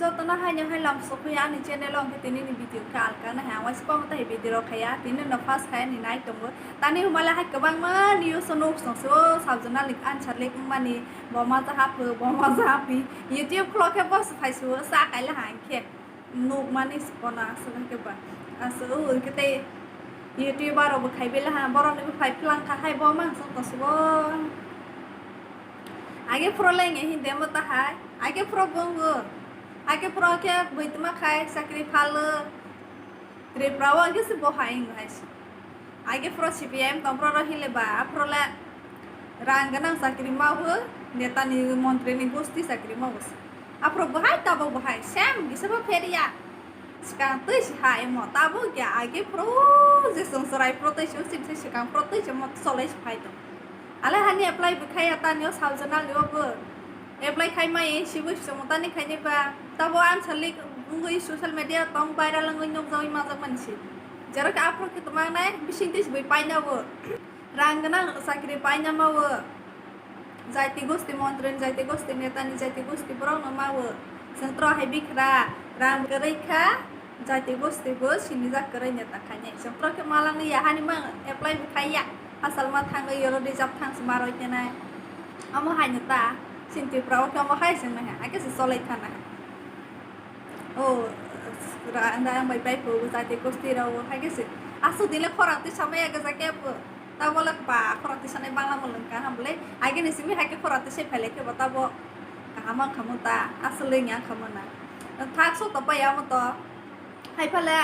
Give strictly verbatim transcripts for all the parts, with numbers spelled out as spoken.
Jotono haino hai lam sokwi ani channel o hwnkhe tini ni video khe alka na hai ang waisa komo tai video rok khaya tini no first khai ani nai tongo tani humala hai kwbangma news o nuk song so sabjana lik answer lik mani bo ma ja haphu bo ma ja haphi YouTube khulok khe bo phai su sa kaila hai khe nuk mani sipona aswk hai khe ba aswk o hwnkhe tei YouTuber rok bo khai bela ha borok ni bo phai plang kha hai bo ma song to subo. Age phro le nge hin demo ta hai. Age phro bongo. Age phro khe bui tuma khai chakri phalo. Tripura o age se bo hai wng hai se. Age phro C P I M tong phro ro hile ba phro le rang ganang chakri ma o neta ni montri ni gosti chakri ma o se. Aphro bo hai tabo bo hai sem gisa bo pheria. Swkang twi se ha emo tabuk ya age phro je chwng chwrai phro twi se chini se swkang phro twi se mo cholai se phai tong. Ale hani apply bo khai ya tani o sal journal ni o bo apply khai mai sibui se mo tani khai ni ba tabo answer lik wngwi social media tong viral wngwi nukjagwi manjak mani se. Jero khe aphro khe twma nai bising twi se bui paina bo. Rang gwnang chakri paina ma o. Jati gosti montri, jati gosti neta ni jati gosti borok no ma o. Chwng tro hai bikra rang kwrwi kha, jati gosti bo sinijak kwrwi neta khainai. Chwng tro khe malangwi ya hani mang apply bo khai ya. Asal ma thangwi yoro reserve thang se ma roi tenai. Amo hai no ta, sin Tripura o khe amo hai se nai ha, ake se cholai thana. O, ra-, rang bai bai phugo jati gosti rao, hai khe se. Aswk dile khorang twi samaya gajak khe bo. Tabo le ba khorang twi sanai bangla mo lwngka hamle. Age ni simi hai khe khorang twi se phailai khe bo tabo. Kaham wng kha mo ta, aswk le wng kha mo na. Thak sok to pai amo to. Hai phale,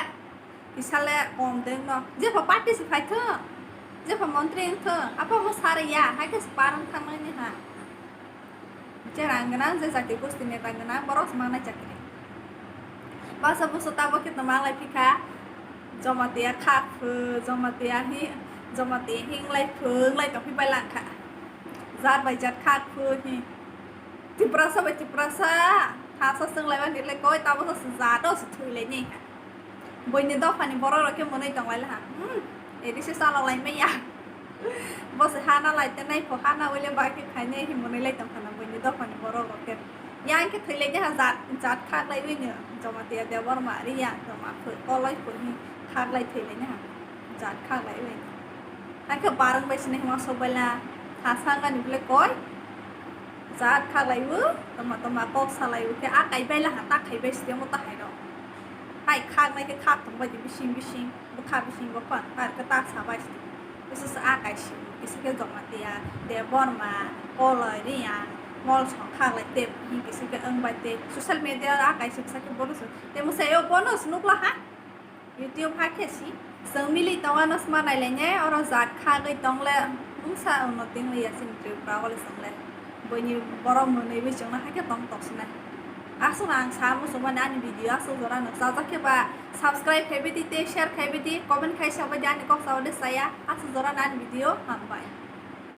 kisa le kom de no. Jepha party se phai thung. Jepha montri wng thung. Apa mo sare ya, hai khe se parang thang nai ni ha. Je rang gwnang, je jati gosti neta gwnang, borok se mangnai chakri. Basa buso tabo khe tong manglai phikha, Jamatia khak phu, Jamatia hi, Jamatia hinglai phu, wnglai tong phi bai langkha. Jat bai jat khak phu hi. Tiprasa bai Tiprasa, thasa swnglai bai hinglai koi, tabo se jat o se thwi lai ni ha. Buini dophani borok rok khe mwnwi tong lai ha. Hmm, edi se chalok lai manya. Bo se hana lai te nai pho hana wile ba khe khainai hi mwnwi lai tong khana buini dophani borok rok khe. Yang khe thwi lai ha jat, jat khak lai wi no. Jamatia Debbarma, Reang, Roma, Koloi, Puni khak lai thwi lai ha. Jat khak lai wi. Hakhe barwng bai sini hima sok bai la. Thasa wngani bwle koi. Jat khak lai o, toma toma kok sa lai o khe a kai bai la ha ta khai bai sini mo ta hai rok. Hai khak nai khe khak tong bai di bising bising, bwkha bising bwkha, ar khe ta sa bai sini. Kisa sa a kai si, kisa khe Jamatia, Debbarma, Koloi, Reang, Molsong khak lai te, kisa khe wng bai te. Social media a kai si kisa khe bono se. Temo se o bono se nukla ha. YouTube hakhe si chwng mili tongo, ano sma nailainai, oro jat khagwi tongle wngsa unnoti wngya chini Tripura o le chwngle. Buini borok mwnwi wi chwngno hakhe tong toksinai. Aswkno ang sa muchungmani ani video aswk jora no chajak khe ba subscribe khaibai di tei share khaibai di, comment khai sabai di, ani kok sabai di saya. Aswk jora no ani video hambai.